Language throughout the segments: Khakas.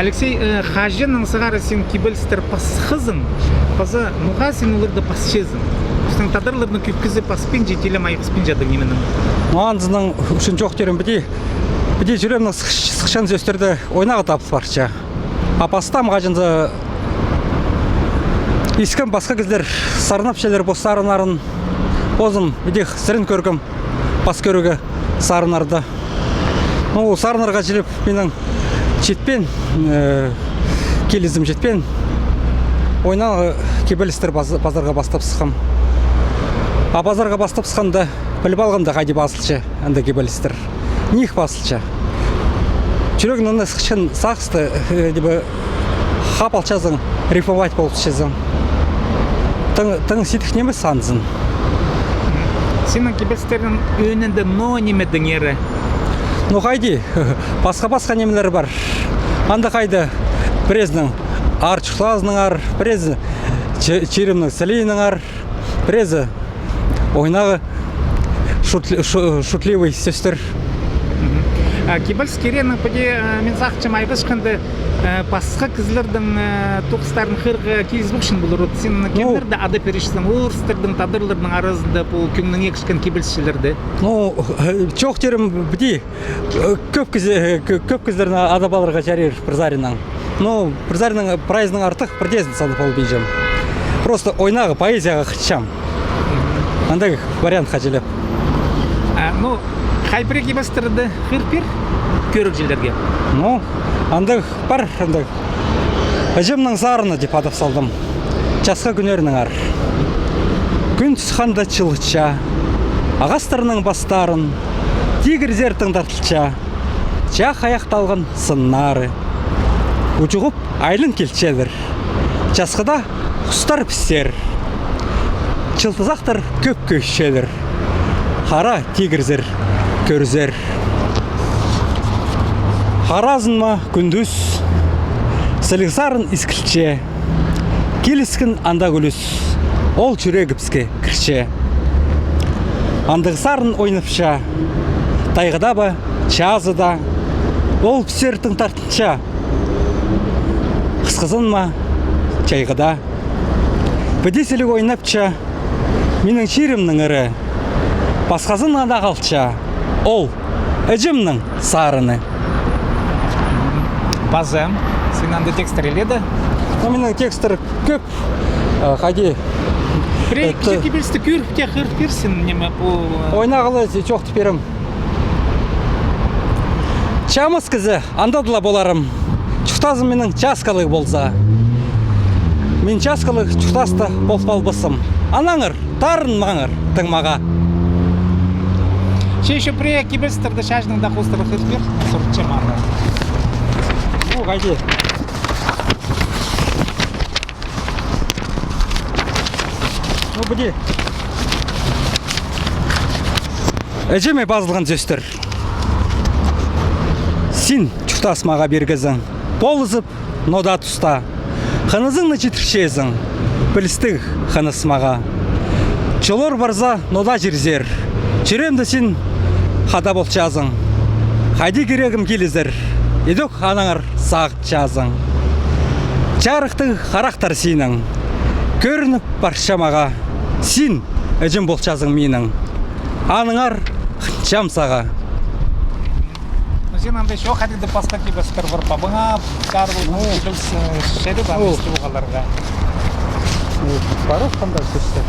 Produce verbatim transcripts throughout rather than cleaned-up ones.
Алексей, э, хаҷаннаң сығара син кибелістер пасхазың, паза ноға син оларны пасчазың? Пістің тадарларның кӧп кізі паспинча, тилем айғаспинча тың нименең. Ну, анзынаң ӱчӱн чоохтирым, піди, піди чӱреемнең сых-, сыхчаң сӧстерні ойнағы табыс парча. А пастап хаҷан-да искем пасха кізілер сарнапчалар пос сарыннарын. Позым піди сірен кӧргем пас кӧрерге сарыннарны. Ну, сарыннарға чіли минің читпеен, э, килізім читпеен. Ойнағы кибелістер паз-, пазарға пастап сыххам. А пазарға пастап сыхханда, піліп алғанда, хайди пазылча анда кибелістер. Ниик пазылча. Чӱрегіңнең сыхчаң сағысты, э, типа, хап алчазың, рифмовать полчазың. Тың, тың сидік нимес анзын. Синің кибелістернің ӧӧнінде ноо ниме тыңнирға? Ну, хайди, пасха-пасха нимелер пар. Анда хайда пірезінің аар чуртазынаңар, пірезі чі-, чирімнің сілиинеңер, пірезі ойнағы шутли-, шу-, шутливый сӧстер. Мгм. А, кибеліс кирегінең піди, а, мин сағынчам, айғасханда, а, пасха кізілернің, а, тоғыстарын хығырарға киліс полчаң полар. Вот син кемнерні адап пирчезің, орыстарның, тадарларның аразында пу кӧңніңе кірчеткен кибелісчілерні? Ну, э, чоохтирым піди, э, кӧп кізі, э, кӧ-, кӧп кізілерні адап аларға чарир пір саринаң. Ну, пір саринаң, прайзынаң артых пірдеезін санап полбинчам. Просто ойнағы поэзияға хынчам. Андағ вариантха чіли. А, ну, хай пірее кибелістерні хығыр пир кӧрігҷілерге. Ну, андағ пар, андағ. «Іҷемнің сарыны» тіп адап салдым. Часха кӱннернеңер. Кӱн тӱс ханда чылытча ағастарның пастарын, тигірзер тыңдатылча чахайахталған сыннары. Учуғып айлан килчелер. Часхыда хустар пісер. Чылтызахтар кӧп кӧсчелер. Хара тигірзер кӧрзер. Харазынма кӱндӱс сіліг сарын искілче. Киліскен андағ ӱлӱс, ол чӱрегібіске кірче. Андағ сарын ойнапча тайғада ба, чазыда, ол пісер тың тартынча. Хысхазынма чайғыда. Піди сіліг ойнапча минің чирімнің ыры. Пасхазын анда халча, ол «Іҷемнің сарыны». Паза, син анда текстер иледе? Ну, минің текстер кӧп, а, хайди. Пірее кибелісті кӧріп тее хығыр пирзің, ниме пу, а? Ойнағлай чоохтап пирем. Чамас кізі андада ла поларым. Чуртазым минің часкалығ полза. Мин часкалығ чуртаста пол палбассым. Анаңар, тарынмаңар тың мағаа. Че ещё пірее кибелістерні чачының даа хостыра хығыр пир, суртчам аны. О, хайди. Ну, піди. Іҷеме пазылған сӧстер. Син чуртас мағаа пиргезің полызып, нода туста. Хынызыңны читірчезің, пілістіг хыныс мағаа. Чоллар парза, нода чирзер. Чӱреемде син хада полчазың. Хайди кирегім килізер, идӧк анаңар сағынчазың. Чарыхтығ харахтар синің кӧрініп парча мағаа. Син іҷем полчазың минің. Анаңар хынчам сағаа. Ну, син анда ещё хайдағ-да пасха кибелістер пар, пабаңа чарғылған кибеліс, э, чарып, аны истіп аларға. Парох ханда сӧсті.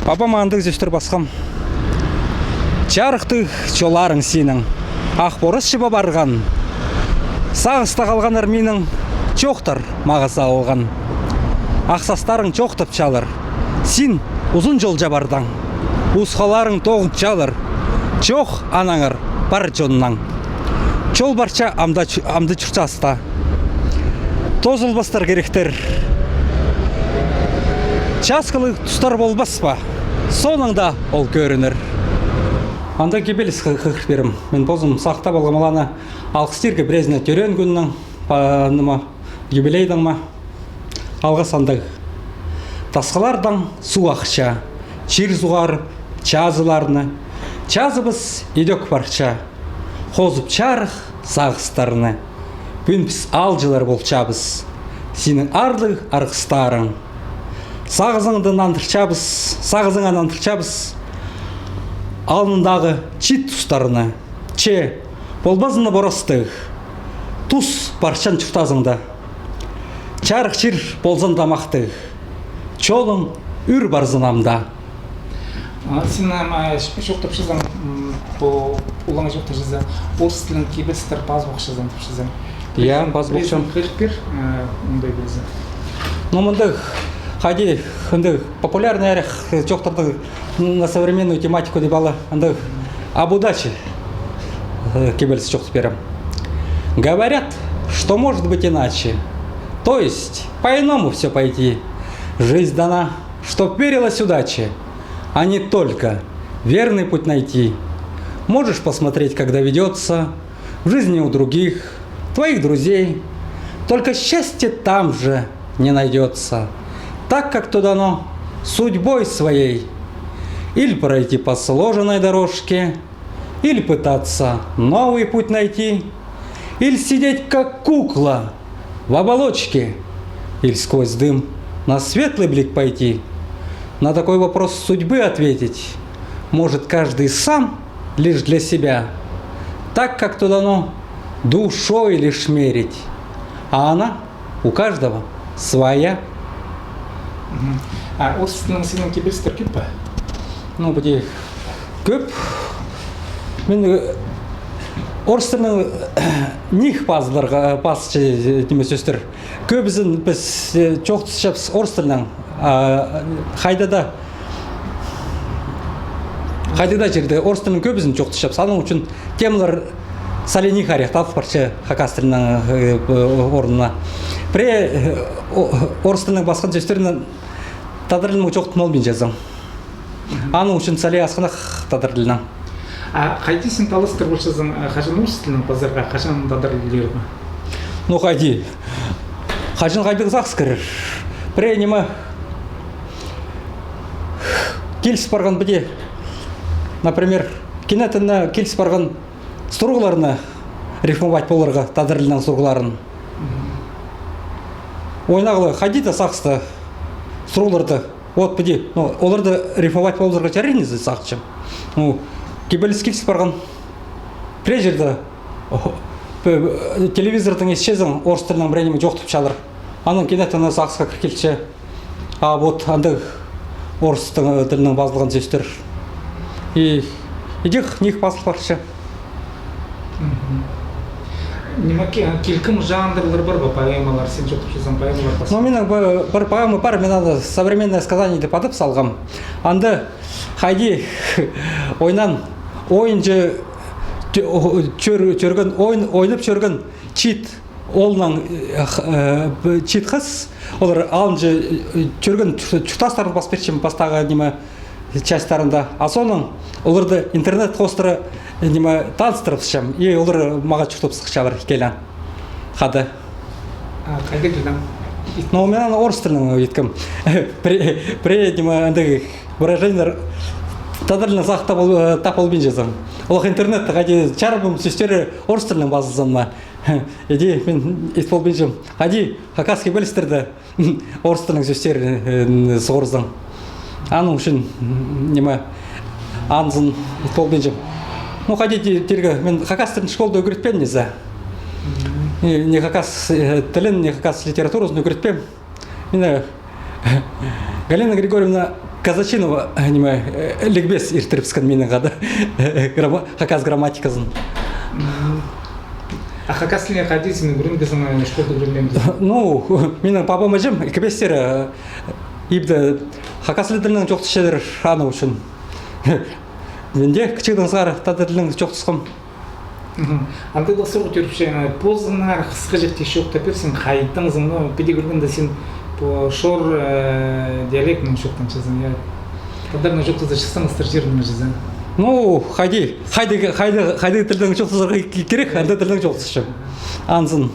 Пабам андағ сӧстер пасхан. Чарыхтығ чолларың синің ах порас чыба парған. Сағыста халғаннар минің чоохтар мағаа салылған. Ах састарың чоохтапчалар, син узун чолҷа пардаң. Ус халарың тоғынчалар, чоох анаңар пар чоннаң. Чол парча амды чу-, амды чуртаста. Тоозылбастар киректер. Часкалығ тустар полбас па? Соонаң даа ол кӧрінер. Андағ кибеліс хы-, хығыр пирем. Мин позым сағыста полғам оларны алғыстирға, пірезіне тӧреен кӱннең, па-, ниме, юбилейдең ме. Алғыс андағ. Тасхылардаң суғ ахча, Чир суғарып, чазыларны, чазыбыс идӧк парча, хозып чарых сағыстарны. Пӱӱн піс аалҷылар полчабыс синің аарлығ арғыстарың. Сағызыңды нандырчабыс, сағызыңа нандырчабыс алнындағы чиит тустарны. Че полбазын на порастығ, тус парчан чуртазың даа. Чарых чир ползын тамахтығ, чолың ӱр парзын ам даа. А, син, ам, а, ч-, чоохтапчазың, м, пу улуғ чоохтапчазың, орыс тілінең кибелістер пазыбохчазың тіпчезің. Я, пазыбохчам. Пірезін кӧріп пир, а, мындағ пірезі. Ну, мындағ, хайди, мындағ популярный арах, э, чоохтарда на современную тематику тіп ала, мындағ об удаче, э, кибеліс чоохтап пирем. Говорят, что может быть иначе. То есть, по-иному всё пойти. Жизнь дана, чтоб верилось удаче, а не только верный путь найти. Можешь посмотреть, как доведётся в жизни у других, твоих друзей. Только счастье там же не найдётся, так как то дано судьбой своей. Или пройти по сложенной дорожке, или пытаться новый путь найти, или сидеть как кукла в оболочке, или сквозь дым на светлый блик пойти. На такой вопрос судьбы ответить может каждый сам лишь для себя, так как то дано душой лишь мерить, а она у каждого своя. Мгм. А орыс тілінең синің кибелістер кӧп пе? Ну, піди кӧп. Мин, э, орыс тілінең, э, ниик пазыларға, э, пазылча, э, ниме, сӧстер. Кӧбізін піс, э, чоохтасчабыс орыс тілінең. А, хайда даа, хайда даа чирде орыс тілінең кӧбізін чоохтасчабыс. Аның ӱчӱн темалар сала ниик арах тадыл парча хакас тілінің, э, орнына. Пірее, э, о-, орыс тілінең пасхан сӧстерні тадар тілінең чоохтап полбинчазың. Аның ӱчӱн сала асхынах тадар тілінең. А хайди син таластыр полчазың, а, хаҷан орыс тілінең пазарға, хаҷан тадар тілінең? Ну, хайди. Хаҷан хайдағ сағыс кірер. Пірее ниме киліс парған піди. Например, кинетін киліс парған сурығларны рифмовать поларға, тадар тілінең сурығларын. Ойнағлы, хайди даа сағыста сурығларды, вот піди, ну, оларды рифмовать поларға чарир ниме сағынчам. Ну, кибеліс киліс парған. Пірее чирде, о, п-, п-, телевизордаң исчезің, орыс тілінең пірее ниме чоохтапчалар. Анаң кинетін сағысха кір килче. А вот андағ орыс тілінең пазылған сӧстер. И, идӧк ниик пазыл парча. Мгм. Ниме, ки-, килкім жанрлар пар ба, поэмалар, син чоохтапчазың, поэмалар пар? Ну, минің пу-, пір поэма пар, мин аны «Современное сказание» тіп адап салғам. Анда хайди ойнаан, ойынҷы тӧ-, о-, тӧр-, тӧрген, ойын, ойнап чӧрген чиит оолнаң, э, х-, э, б-, чиит хыс, олар алынҷа, э, чӧрген чу-, чуртастарын пас пирчем, пастағы ниме частьтарында. А соонаң оларды интернет хоостыра, э, ниме, таныстырыбысчам. И олар мағаа чуртап сыхчалар ікӧлең. Хада. А, хайдағ тілнең? Ну, мин аны орыс тілінең иткем. Пре-, пре-, ниме, андағ выражениелер тадар тілінең сағып тап ол-, э, тап полбинчазың. Олох интернетте хайди чарабам сӧстері орыс тілінең пазылзын ма? Иди, мин ит полбинчам. Хайди хакас кибелістерде орыс тілінең сӧстер, э, суғарзың. Аның ӱчӱн, м, ниме, анзын ит полбинчам. Ну, хайди ти-, тирге, мин хакас тілін школада ӱгретпеем ниме. Мгм. Ни, ни хакас, э, тілін, ни хакас литературазын ӱгретпеем. Мин, э, Галина Григорьевна Казачинова, э, ниме, э, ликбез иртірібіскен минің хада. Грамма-, хакас грамматиказын. Мгм. А хакас тіліне хайди син ӱгренгезің, э, школада ӱгренмеен? Ну, минің пабам, іҷем, кибелістер, э, ибде хакас тілінең чоохтасчалар, аның ӱчӱн. Мин дее кічігдең сығара тадар тілінең чоохтасхам. Мгм. Андағ даа сурығ тӧріпче, позыңар хысхаҷахти чоохтап пирзең, хайдаңзың, ну, піди кӧргенде син пу шор, э, диалектінең чоохтанчазың, я. Тадарнаң чоохтаза, чыхсаң, ыстар чирінең чізе. Ну, хайди, хайди, хайди, хайди тілдең чоохтазарға ки-, кирек, андағ тілдең чоохтасчам. Анзын.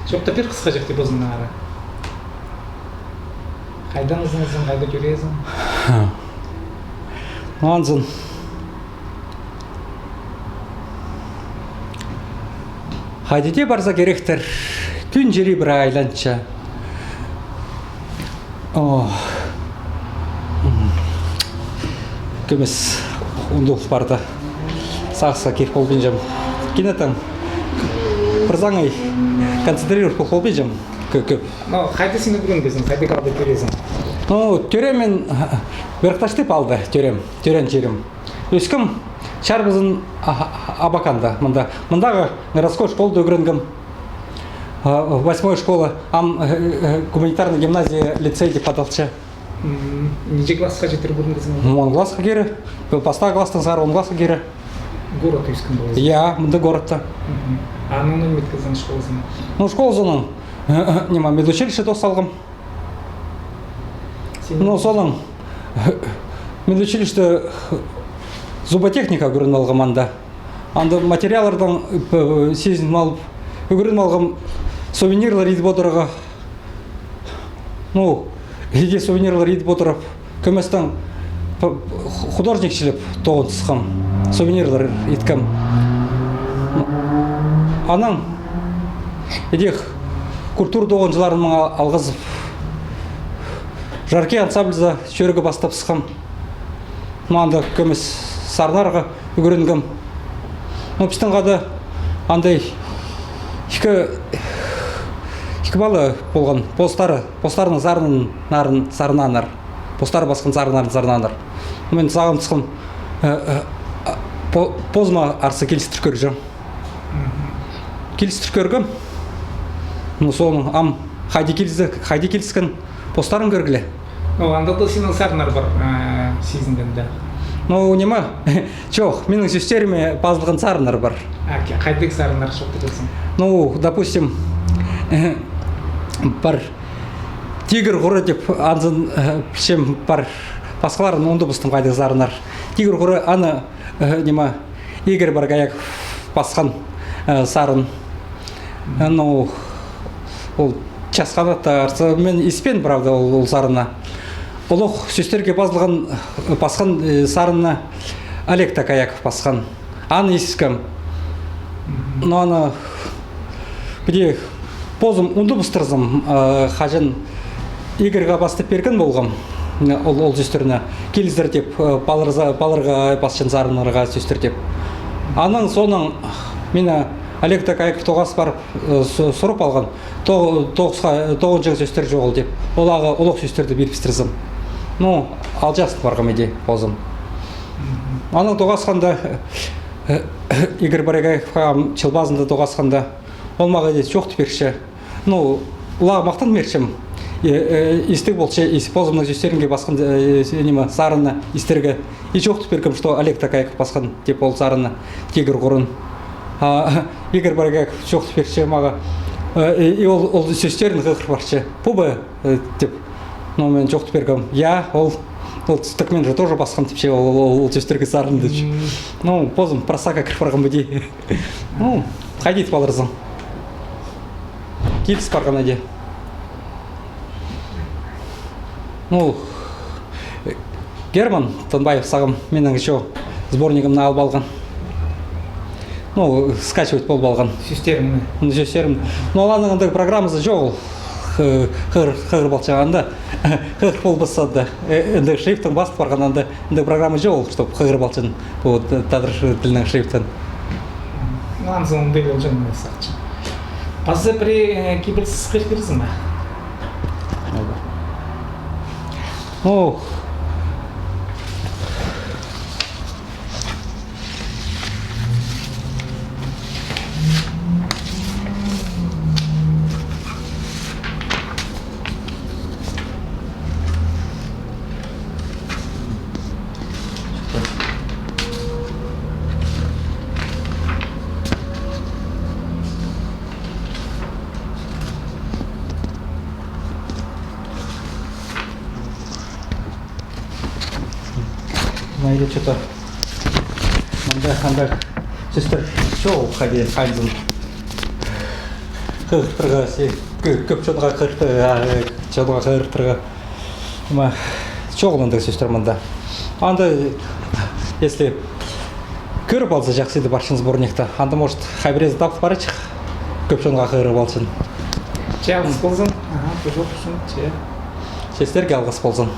Чоохтап пир хысхаҷахти позыңар. Хайдаңзың, хайда тӧреезің? Ха. Анзын хайди дее парза киректер, кӱн чирі пір айланча. О. Кӧмес ундул парды. Сағысха кир полбинчам. Кинетін пір саңай концентрировать пол полбинчам. Кӧ-, кӧп. Ну, хайда син ӱгренгезің, хайда калды тӧреезің? Ну, тӧреем мин, Верхташтып алды, тӧреем, тӧреен чирім. Ӧскем чарбазын, а, а, Абаканда, мында. Мындағы городской школада ӱгренгем. А, восьмой школа, ам, э, э, гуманитарная гимназия, лицей тіп адалча. М, нинҷе классха читіре ӱгренгезің? Он классха кире. Пастағы класстаң сығара он классха кире. Городта ӧскен полза? Я, мында городта. Мгм. А, ну, ниме иткезің школазын? Ну, школазын, ниме, медучилище тоос салғам. Ну, соның медучилище зуботехника ӱгреніп алғам анда. Анда материаллардаң, э, сизініп алып, ӱгреніп алғам сувенирлар идіп одырарға. Ну, иди сувенирлар идіп одырып, кӧместең п-, п-, художникчілеп тоғынысхам, сувенирлар иткем. Анаң идӧк культура тоғынҷыларын маңа алғызып, «Жаркий» ансамбльзар чӧрерге пастапсхам. Ну, анда кӧмес сарнарға ӱгренгем. Ну, пістің хада анда ікі, ікі пала полған, постары, постарының сарыннарын сарнаннар. Постары пасхан сарыннарын сарнаннар. Мин сағынчатхам, э, э, а, по-, позыма арса килістір кӧрҷем. Килістір кӧргем. Ну, соны ам хайди килісті, хайди киліскен, постарың кӧргіле. Ну, анда даа синің сарыннар пар, э, сизінген дее. Ну, ниме, чох, минің сӧстеріме пазылған сарыннар пар. А, ке-, хайдағ сарыннар чоохтирзың? Ну, допустим, пар «Тигір хуры» тіп, анзын, э, пілчем, пар, пасхаларын ундубыстым, хайдағ сарыннар. «Тигір хуры», аны, э, ниме, Игорь Боргояков пасхан, э, сарын. Э, ну, ол «Час ханатта» арса, мин испеем, правда, ол, ол сарынны. Олох сӧстерге пазылған, э, пасхан, э, сарынны Олег Токояков пасхан. Аны искем. Но аны піди позым ундубыстырзым, э, хаҷан Игорьға пастап пирген полғам, э, ол, ол сӧстерні. Килізер тіп, э, палырза-, паларға пасчаң сарыннарға сӧстер тіп. Анаң соонаң мині Олег Токояков тоғас парып, э, су-, сурып алған. Тоғы-, тоғысха, тоғынҷаң сӧстер чоғыл тіп. Оларға олох сӧстерні пирібістірзім. Ну, алҷаастым парғам иди позым. Анаң тоғасханда, э, Игорь Боргояковха чыл пазында тоғасханда, ол мағаа иди чоохтап пирче. Ну, улуғ махтан пирчем. Э, э, истіг полча, ис-, позымның сӧстерінге пасхан, э, с-, ниме, сарынны истерге. И чоохтап пиргем, что Олег Токояков пасхан, тіп, ол сарынны, «Тигір хурын». А Игорь Боргояков чоохтап пирче мағаа. Э, и, и ол, ол сӧстерін хығыр парча. Пу ба, э, тіп. Ну, мин чоохтап пиргем. Я, ол, ол тістіг мин же тоже пасхам тіпче, ол, ол, ол сӧстерге сарынны тіпче. Ну, позым просакка кір парғам ба иди. Ну, хайди итіп аларзың. Киліс парған иди. Ну, Герман Танбаев сағам минің ещё сборнигімні алып алған. Ну, скачивать полып алған. Сӧстерімні. Ну, сӧстерім. Ну, оларның андағ программазы чоғыл. Хы-, хығыр, хығыр полчаң анда. Хығыр полбасса даа. Э, андағ шрифтің пазыл парған анда. Андағ программа чоғыл, чтоб хығыр полчаң. Вот, тадар тілінің шрифтін. Ну, анзы оңдай полҷаң, мин сағынчам. Паза пірее, э, кибеліс хығырзың ба? Ох. Мында чё-то, мында андағ сӧстер чоғыл, хайди хайзын. Хығыртырға, се-, кӧ-, кӧп чонға хығыртырға, а, чонға хығыртырға. Ма, чоғыл андағ сӧстер мында. Анда, если кӧріп алза чахсы идіп парчаң сборникті, анда, может, хай пірезі тап парчых, кӧп чонға хығырып алчаң. Че, алғыс ползын. Аха, пожалуйста, че. Че, сірерге алғыс ползын.